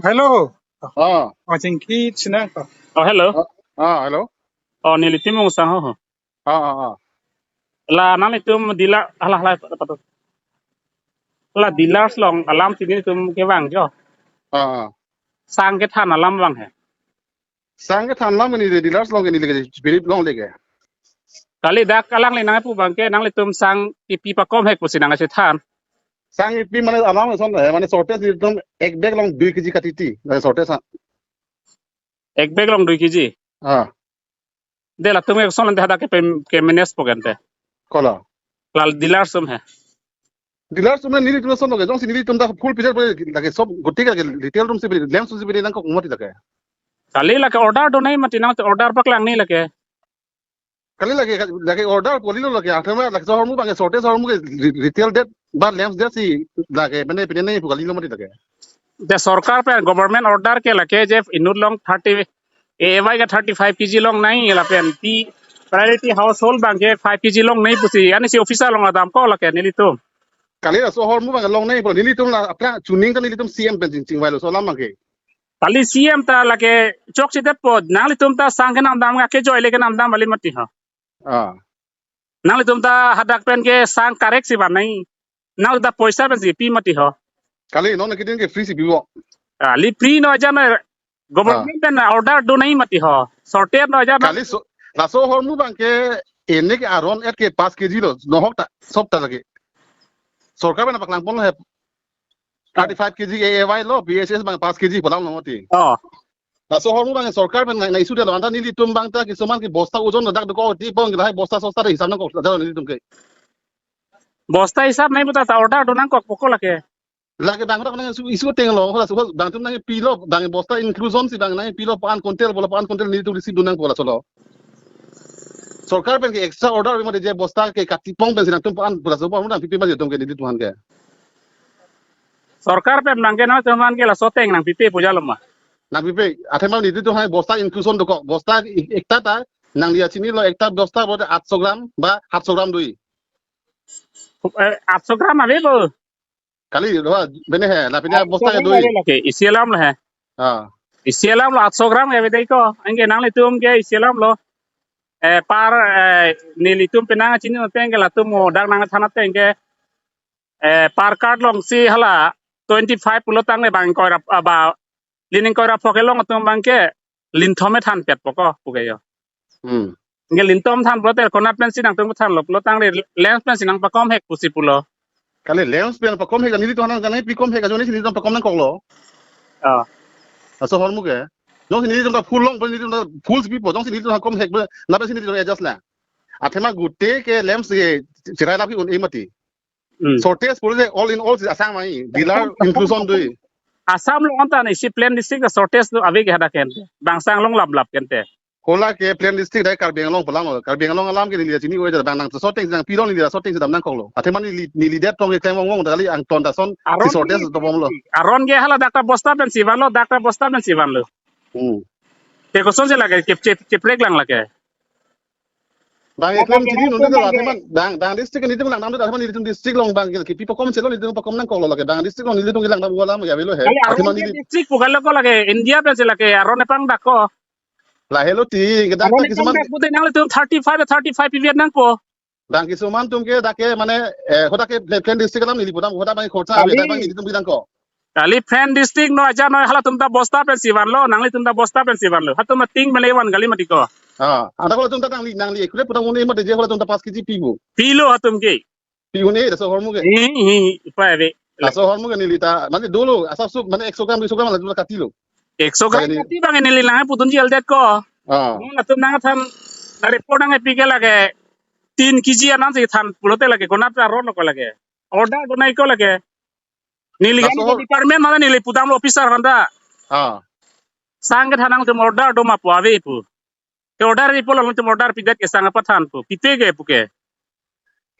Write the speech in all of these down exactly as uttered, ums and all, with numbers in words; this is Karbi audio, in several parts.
Hello. Oh. Oh, Chingki Chinang. Oh, hello. Oh, oh, hello. Oh, nelitum Mungsang ho. Oh, oh, oh. La nanglitum dealer, hala, hala, patut. La dealers along alam si nelitum kevang jo. Oh, oh. Sang kethan alam vang he. Sang kethan alam ke neli dealers along ke neli ke spirit longle ke. Kali dak alangli nangpu abang ke nanglitum sang kipi pakom hek pusi nangchethan. Sang kipi mane alam ason he, mane shortage nelitum ek bag along dui K G katiti, mane shortage ha. Ek bag along dui K G. Ah. De latum ke ason ante hadak ke pem-, ke manage po ke ante. Kola. La dealers atum he. Dealers atum nelitum ason lo ke, jongsi nelitum ta full picture pore lake sob gote ke retail atum si pore, lamps atum si pore nangkok mati lake. Kali lake order do nangji mati, nang order paklang nangji lake. Kali lake, lake order kalilo lake, athema lake so ahormu abang ke shortage ahormu ke re-, retail det ba lamps det si lake mane pine nangji pu kalilo mati lake. De sorkar pen government order ke lake je inut along thirty, A A Y ke thirty-five K G long nangji lapen pi priority household abang ke five K G long nangji pusi, ani si officer along damkok lake nelitum. Kali laso ahormu abang long nangji pu nelitum la apra chuning ta nelitum C M pen ching chingvailo laso alam abang ke. Kali C M ta lake chokche detpo, nanglitum ta sang kenangdam, akejoi le kenangdam kali mati ho. Ah. Nanglitum ta hadak pen ke sang correct si van nangji. Nang ta poisa pensi pi mati ho. Kali non keding ke free si pipo. Kali free no ajan government pen order do nangji mati ho. Shortage no ajan. Kali so, laso ahormu abang ke enek aron et ke five K G lo, nohok ta, sob ta lake. Sorkar pen paklang ponlo he. Thirty-five K G A A Y lo, P S S abang five K G pulang lo mati. Oh. Laso ahormu abang sorkar pen nang, nang issue detlo, anta nelitum abang ta kisuman ke bosta ojon ladak dokok ti pon lahai bosta sosta de hisap nangkok, ladak nelitum ke. Bosta hisap nangji puta ta order do nangkok pokok lake. Lake abang ta nang issue, issue ateng lo, hola suhol abang atum nangpilo, abang bosta inclusion si abang nangpilo, pan quintal bola pan quintal nelitum receive do nangpo laso lo. Sorkar pen ke extra order mati je bosta ke katipong pensi nangtum pan bola so pan nangpipe mati atum ke nelitum aphan ke. Sorkar pen abang ke nangtum aphan ke laso ateng nangpipe pu jalo ma. Nangpipe, athema nelitum aphan bosta inclusion dokok, bosta ek-, ekta ta nangli chinilo ekta bosta bote aatso gram ba saatso gram do. Eh, aatso gram ave bo. Kali, doha, bene he, la pine bosta ke do. Aatso gram ave lake, isi alam lo he. Ah. Isi alam lo aatso gram ke ave dei ko. Anke nanglitum ke isi alam lo. Eh, per, eh, nelitum penang chinilo ateng ke latum mo dak nangthan ateng ke, eh, per cart along si hala twenty-five pulo tangte abang ingkoi ra, ah, ba, lin ingkoi ra phok kelong atum abang ke lin thom thanpet pokok puke jo. Hmm. Anke lin thom than pulote konat pensi nangtum thanlo pulo tangte lamps pensi nangpakom hek pusi pulo. Kali lamps pen pakom hek nelitum aphan nangpi kom hek ajoine si nelitum pakom nangkoklo. Ah. Laso ahormu ke. Jongsi nelitum ta full long, nelitum ta full si pipo, jongsi nelitum kom hek, lapen si nelitum adjust lang. Athema gote ke lamps ke cherai lap ke un-e mati. Hmm. Shortage pura je all in all si asang mai, dealer inclusion do. Assam along anta ne isi plain district ta shortage do ave ke hadak ke ante. Bang sang long lap lap ke ante. Hala ke plain district dei Karbi Anglong pulang lo. Karbi Anglong alam ke neli chini oi abang nang shortage nangpilo neli shortage dam nangkoklo. Athema neli, neli det tong ke klem ong ong kali angton ta ason si shortage do bomlo. Aron ke hala dak ta bosta pensi vanlo, dak ta bosta pensi vanlo. Hmm. Ke kosonsi lake, ke, ke, keprek lang lake. Bang, ya, eklem bang, chini nonde bang, to, bang, athema, bang, bang, district nelitum langdam, athema nelitum district along bang, kipi pakom selo nelitum pakom nangkoklo lake, bang, district along nelitum langdam wala ya avelo he. Kali athema aron neli district bukan lo ko lake, India pensi lake, aron epang dak ko. Lahelo ti, ke dak aron epang kisuman dak pute nanglitum thirty-five, thirty-five piviat nangpo. Bang, kisuman atum ke dak ke mane, eh, hadak ke plain district alam neli pudam, hadak bang khorcha ave, kali, dak bang nelitum bidang ko. Kali plain district no aja no halatum ta bosta pensi vanlo, nanglitum ta bosta pensi vanlo. Hatum ating mele van kali mati ko. Ah, ada halatum ta nangli, nangli ekre pudam un-e mati je halatum ta five K G pipo. Pilo hatum ke. Pi un-e, laso ahormu ke. Hi, hi, hi, ipa ave. Laso ahormu ke neli ta, mane dolo, asap sup, mane ekso gram, duiso gram, latum ta katilo. Ekso gram kali ni kati bang neli lang pudun jel det ko. Ah. Nang latum nangthan, na report nangpi ke lake, tin K G anam si than pulote lake, konat aron lo ko lake. Order do nangji ko lake. Neli laso kan ahor- department mana neli pudamlo officer aphan ta. Ah. Sang kethan nangtum order do ma pu ave pu. Ke order ri pulo nangtum order pidet ke sang apathan pu. Pipe ke puke.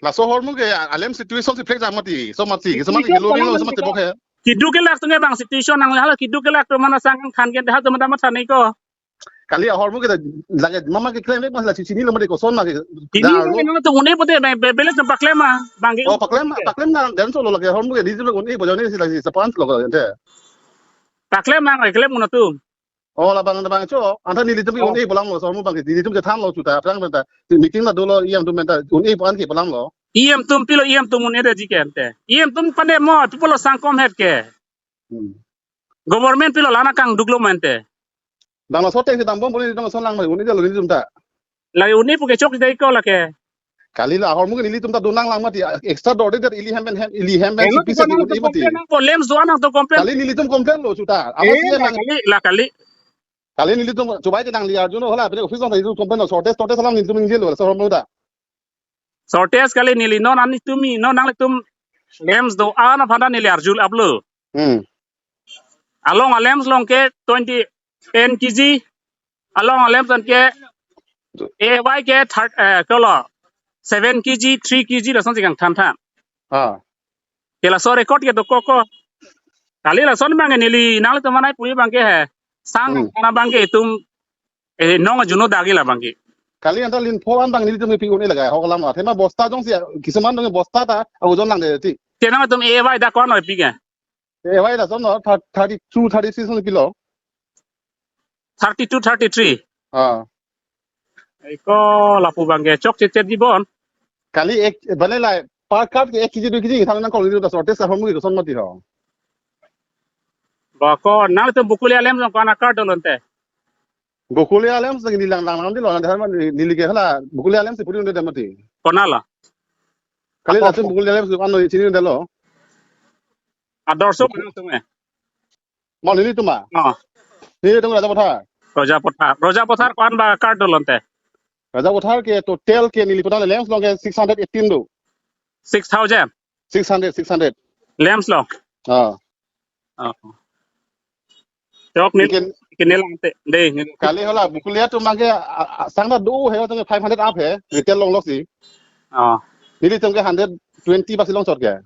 Laso ahormu ke alam situation si plek jam mati. So mati. So mati situation lo lo so mati bok he. Kiduk kelak atum ke bang situation nang hala kiduk kelak atum mana sang than ke halatum ta mathan nangji ko. Kali ahormu ke lake mama ke klem ek mas la chinilo mati koson ma ke. Chini lo nangtum un-e pute be-, be-, bele atum paklem ma bang ke. Oh, paklem ma, paklem ma dan solo lake ahormu ke di lo un-e bojo ne si lake sepan lo ko ante. Kaklem nang, kaklem un atum. Oh, labang, labang cho. Anta nelitum ke Oh. un-e pu alam lo, so mu bang ke. Nelitum ke thanlo chuta, aphrang penta. Meeting ta dolo, E M atum penta, un-e pu an ke pu alam lo. E M atum pilo, E M atum un-e detji ke ante. E M atum pande mo, atum pulo sangkom het ke. Hmm. Government pilo la-an akangduk lo ma ante. Dang laso ateng si dambom pu nelitum ason lang ma, un-e detlo nelitum ta. La un-e pu ke chokche dei ko lake. Kali la ahormu ke nelitum ta donang lang mati, extra dorde det ili hem pen hem, ili hem pen Eno sipisa to di un-e mati. Complain nangpo, LAMPS do-an nangtum complain. Kali nelitum complain lo chuta. Awas Eh, ye la nang kali, la kali. Kali nelitum chubai ke nangli arjuno hala, pede office along ta nelitum complain lo, shortage, shortage alam nelitum ningjelo, so hormu ta. Shortage kali neli non ani tumi, non nanglitum LAMPS do-an aphan ta neli arjulap lo. Hmm. Along a-LAMPS along ke twenty, ten K G. Along a-LAMPS an ke A Y ke third, eh, kolo, seven K G, three K G lason si kangthan than. Ah. Ke laso record ke dokok ko. Kali lason bang ke neli nanglitum manai pui bang ke he. Sang Hmm. kana bang ke itum, eh, nong ajuno dagi la bang ke. Kali anta LINPHO an bang nelitum pi un-e laga ho kalam athema bosta jongsi kisuman dong bosta ta ojon langde ti. Te nangtum A Y dak ko-an pi ke. A Y lason no thir-, thirty-two, thirty-three son pilo. Thirty-two, thirty-three. Ah. Eko lapu bang ke chokche chet di bon. Kali ek, bane la per card ke ek K G, dui K G, thang nang kol di ta shortage ahormu ke koson mati ho. Ba ko nangtum Bokolia LAMPS along ko-an a-card dolo ante. Bokolia LAMPS lagi neli lang lang lang di lo, nang dehar ma neli, neli ke hala Bokolia LAMPS si puri un'edet mati. Konat lo? Kali Apo, latum apo. Bokolia LAMPS ano chini detlo. Ador so nangtum eh. Mo nelitum ma? Oh. Nelitum Rajapathar. Rajapathar. Rajapathar ko-an ba card dolo ante? Rajapathar ke total ke neli putang LAMPS along ke six hundred eighteen do. Six thousand? Six hundred, six hundred. LAMPS along? Ah. Oh. Chok ni, Ikin kini lang te, dei, ni. Kali hala, Bokolia atum bang ke, a, a, sang ta do he, atum ke five hundred up he, retail along lo si. Oh. Nelitum ke hundred twenty basi longchot ke.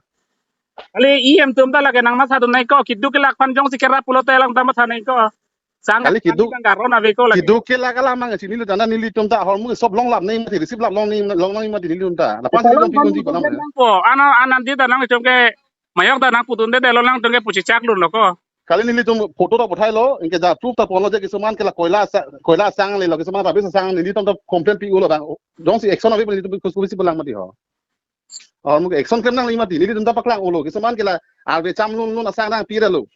Kali E M atum ta lake nangmatha dun nangkok, keduk kelak aphan jongsi kerap pulote lang ta matha nangkok. Sang Kali keduk, kang karon ave ko lake. Keduk kelak alam bang chinilo, anta nelitum ta ahormu sob longlap nangji mati, receive lap long nangji, long nangji mati nelitum ta. Lapu-an si Kolong nelitum pi-un-e di kolam he. Nangpo, ana, ana di ta nangtum ke mayok ta nangpudunde detlo, nangtum ke puchechak dunlo ko. Kali nelitum photo ta pathailo, anke ja proof ta ponlo je kisuman ke la koila sa-, koila sang lelo, kisuman rubbish sang, nelitum ta complain pi-unlo bang. Jongsi action ave nelitum ke kusi pulang mati ho. Ahormu ke action klem nangji mati, nelitum ta paklang-olo, kisuman ke la arve cham lun lun asang nangpi detlo.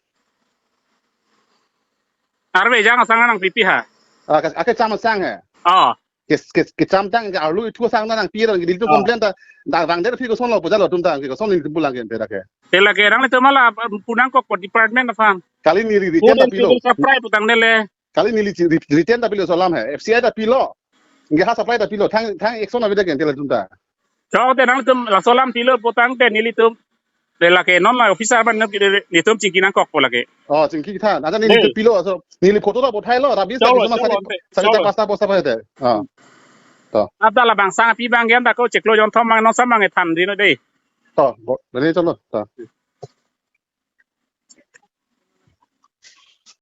Arve jang asang nangpipi ha? Ah, ke, ake cham asang he. Oh. Ke, ke, kecham tang ke arlo ithu asang nangpi det, nelitum Oh. complain ta, da vangdet aphi kosonlo pu jalo atum ta, ke koson nelitum pulang ke ante dak ke. Te lake nanglitum hala pu nangkokpo department aphan. Kali neli written ta pilo. Food and Civil Supply putang nele. Kali neli chi-, writ-, written ta pilo laso alam he. F C I ta pilo. Anke ha supply ta pilo. Thang, thang action avedet ke ante latum ta. Chok te nangtum laso alam pilo putangte nelitum. Te lake non la officer ban nelitum chingki nangkokpo lake. Oh, chingki than. Anta neli Nei. Pilo, so, neli photo ta pathailo, rubbish Cholo, ta kisuman cholo, sari, ante, sari ta cholo. Pasta, pasta pa ete. Ah. To. Anta labang sang pi bang gen ta ko chiklo jonthom bang non sam bang than dino dei. To, bo, bene cholo. To.